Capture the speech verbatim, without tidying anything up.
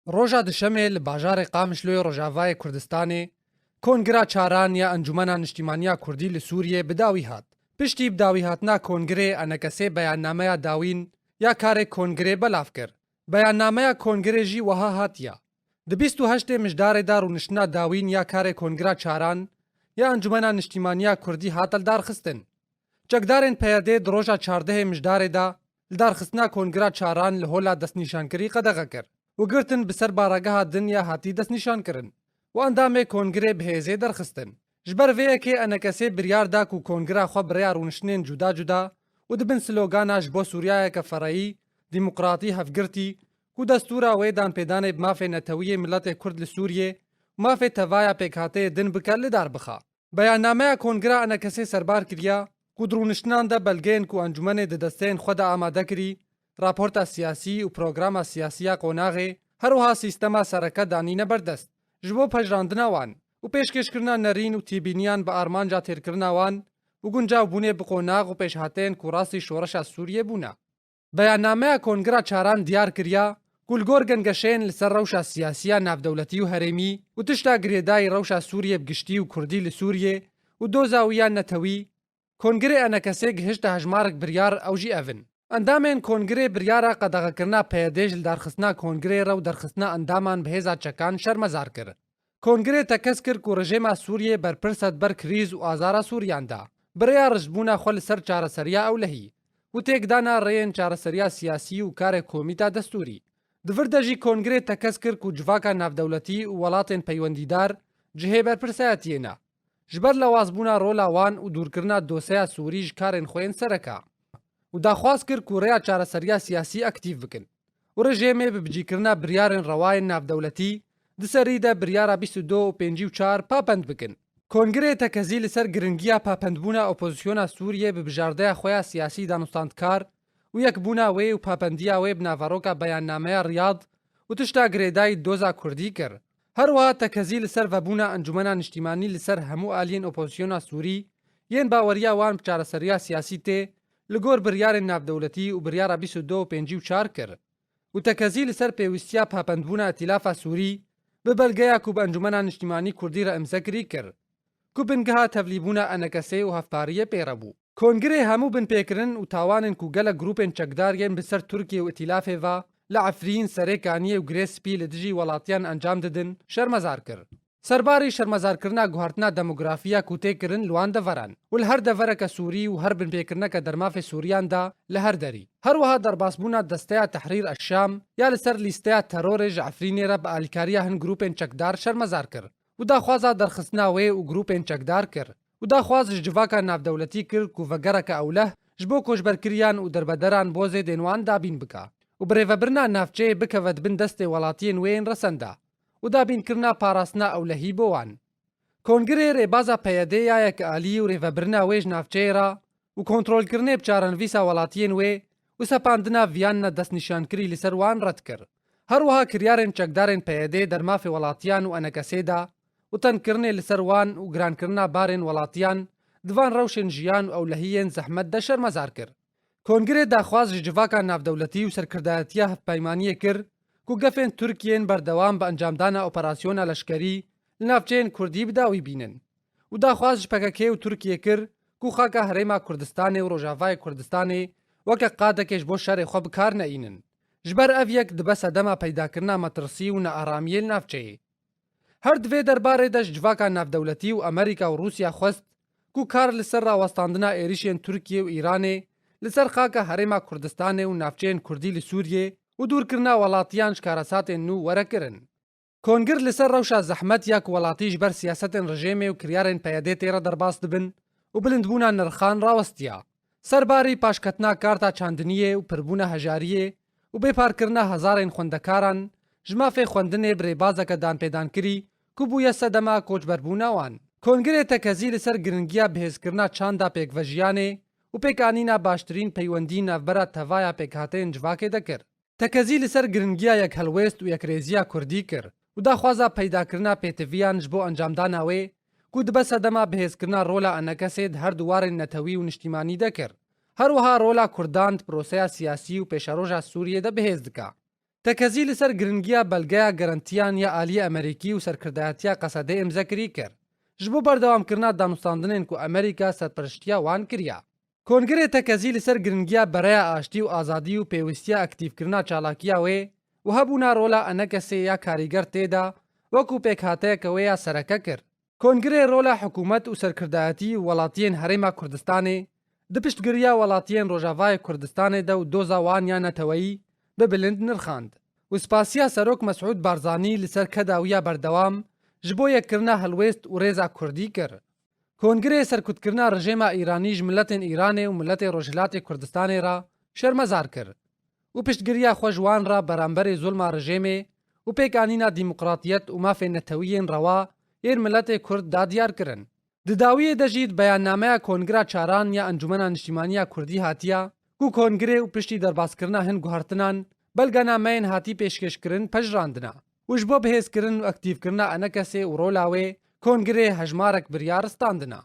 Roja Dişemê li bajarê Qamişloyê Rojavayê Kurdistanê Kongira Çaran ya Encûmena Niştîmaniya Kurdî li Sûriyê bi dawî hat. Piştî bi dawî hatina Kongirê ENKSê beyannameya dawîn ya karê Kongirê belav kir. Beyannameya Kongirê jî wiha hatiye. Di bîst û heştê Mijdarê de rûniştina dawîn ya karê Kongira Çaran ya Encûmena Niştîmaniya Kurdî hate lidarxistin. Çekdarên P Y D'ê di roja çardehê Mijdarê de lidarxistina Kongira Çaran li hola destnîşankirî qedexe kir û girtin bi ser barageha din ya hatî destnîşankirin û endamê Kongirê bi hêzê derxistin. Ji ber vê yekê ENKSê biryar da ku Kongira xwe bi rêya rûniştinên cuda cuda û di bin slogana ji bo Sûriyayeke fereyî, demokratî, hevgirtî, ku destûra wê danpêdanê bi mafê netewî yê miletê Kurd li Sûriyê û mafê tevaya pêkhateyê din bike, li dar bixe. Beyannameya Kongira ENKSê serbar kiriye ku di rûniştinan de belgeyên ku encûmenê di desteyên xwe de amade kirî, raporta siyasî û programa siyasî ya qonaxê, her wiha sîstema sereke danîne ber dest, ji bo pejirandina wan û pêşkêşkirina nerîn û têbîniyan bi armanca têrkirina wan û guncavbûnê bi qonax û pêşhateyên ku rastî şoreşa Sûriyê bûne. Beyannameya Kongira Çaran diyar kiriya ku li gor gengeşeyên li ser rewşa siyasî ya navdewletî û herêmî û tişta girêdayî rewşa Sûriyê bi giştî û Kurdî li Sûriyê û doza wî ya netewî, Kongirê ENKSê gihişte hejmarek biryar, ew jî ev in. Endamên Kongirê biryara qedexekirina P Y D'ê ji lidarxistina Kongirê re û derxistina endaman bi hêza çekan şermezar kir. Kongirê tekez kir ku rejêma Sûriyê berpirs e di ber krîz û azara Sûriyan de, bi rêya rijdbûna xwe li ser çareseriya ewlehî û têkdana rêyên çareseriya siyasî û karê komîta destûrî. Di vir de jî Kongirê tekez kir ku civaka navdewletî û welatên peywendîdar cihê berpirsayetiyê ne, ji ber lewazbûna rola wan û dûrkirina doseya Sûrî ji karên xwe yên sereke û daxwaz kir ku rêya çareseriya siyasî aktîf bikin û rejêmê bi bicîkirina biryarên rewa yên navdewletî di serî de biryara bîst û du û pêncî û çar papend bikin. Kongirê tekezî li ser giringiya papendbûna opozisyona Sûriyê bi bijardeya xwe ya siyasî danûstandkar û yekbûna wê û papendiya wê bi naveroka beyannameya Riyad û tişta girêdayî doza Kurdî kir. Her wiha tekezî li ser vebûna Encûmena Niştîmanî li ser hemû aliyên opozisyona Sûrî yên baweriya wan bi çareseriya siyasî tê, li gor biryarên navdewletî û biryara bîst û du û pêncî û çar kir û tekezî li ser pêwîstiya papendbûna Îtîlafa Sûrî bi belgeya ku bi Encûmena Niştîmanî Kurdî re îmze kirî kir, ku bingeha tevlîbûna ENKSê û hevpariyê pê re bû. Kongirê hemû binpêkirin û tawanên ku gelek grûpên çekdar yên bi ser Tirkiye û Îtîlafê ve li Efrîn, Serê Kaniyê û Girê Spî li dijî welatiyan encam didin, şermezar kir. Serbarî şermezarkirina guhertina demografî ya ku tê kirin li wan deveran û li her devereke Sûrî û her binpêkirineke dermafê Sûriyan de li her derî. Her wiha derbasbûna Desteya Tehrîr Eşşam ya li ser lîsteya terorê ji Efrînê re bi alîkariya hin grûpên çekdar şermezar kir û daxwaza derxistina wê û grûpên çekdar kir û daxwaz ji civaka navdewletî kir ku vegereke ewleh ji bo koçberkiriyan û derbederan bo zêdên wan dabîn bike û birêvebirina navçeyê bikeve di bin destê welatiyên wê yên resenda û dabînkirina parastina ewlehî bo wan. Kongirê rêbaza P Y D'ê ya yekalî û rêvebirina wê ji navçeyê re û kontrolkirinê bi çarenivîsa welatiyên wê û sepandina viyanina destnîşankirî li ser wan red kir. Her wiha kiryarên çekdarên P Y D'ê dermafê welatiyan û ENKSê de û tengkirinê li ser wan û girankirina barên welatiyan di van rewşên jiyan û ewlehiyên zehmet de şermezar kir. Kongirê daxwaz ji civaka navdewletî û serkirdayetiya hevpeymaniyê kir ku gefên Tirkiyê yên berdewam bi encamdana operasyona leşkerî li navçeyên Kurdî bi dawî bînin û daxwaz ji P K K û Tirkiyê kir ku xaka Herêma Kurdistanê û Rojavayê Kurdistanê weke qadekê ji bo şerê xwe bi kar neînin. Ji ber ev yek dibe sedema peydakirina metirsî û nearamiyê li navçeyê. Her di vê derbarê de ji civaka navdewletî û Amerîka û Rûsya xwest ku kar li ser rawestandina êrîşên Tirkiye û Îranê li ser xaka Herêma Kurdistanê û navçeyên Kurdî li Sûriyê û dûrkirina welatiyan ji karesatên nû were kirin. Kongir li ser rewşa zehmet ya ku welatî ji ber siyasetên rejêmê û kiryarên P Y D'ê tê re derbas dibin û bilindbûna nirxan rawestiya. Serbarî paşketina karta çandiniyê û pirbûna hejariyê û bêparkirina hezarên xwendekaran ji mafê xwendinê bi rêbazeke danpêdankirî ku bûye sedema koçberbûna wan. Kongirê tekezî li ser giringiya bihêzkirina çanda pêkvejiyanê û pêkanîna baştirîn peywendî navbera tevaya pêkhateyên civakê de kir. Tekezî li ser giringiya yekhelwêst û yekrêziya Kurdî kir û daxwaza peydakirina pêtiviyan ji bo encamdana wê ku dibe sedema bihêzkirina rola ENKSê di her du warên netewî û niştîmanî de kir. Her wiha rola Kurdan di proseya siyasî û pêşeroja Sûriyê de bihêz dike. Tekezî li ser giringiya belgeya garantiyan ya aliyê Amerîkî û serkirdayetiya Qesedê îmzekirî kir, ji bo berdewamkirina danûstandinên ku Amerîka serperiştiya wan kiriya. Kongirê tekezî li ser giringiya bereya aştî û azadî û pêwîstiya aktîfkirina çalakiya wê û hebûna rola Enekesê ya karîger tê de wekû pêkhateyeke wê ya sereke kir. Kongirê rola hikûmet û serkirdayetî û welatiyên Herêma Kurdistanê di piştgiriya welatiyên Rojavayê Kurdistanê de û doza wan ya neteweyî bi bilind nirxand û spasiya Serok Mesûd Barzanî li ser keda wî ya berdewam ji bo yekkirina helwêst û rêza Kurdî kir. Kongirê serkutkirina rejêma Îranî ji miletên Îranê û miletê Rojhilatê Kurdistanê re şermezar kir û piştgiriya xwe ji wan re beramberê zulma rejêmê û pêkanîna demokratiyet û mafên netewî yên rewa yên miletê Kurd da diyar kirin. Di dawiyê de jî di beyannameya Kongira Çaran ya Encûmena Niştîmaniya Kurdî hatiye ku Kongirê û piştî derbaskirina hin guhertinan belgenameyên hatî pêşkêşkirin pejirandina û ji bo bihêzkirin û aktîfkirina Enekesê û rola wê Kongirê hejmarek biryar standina.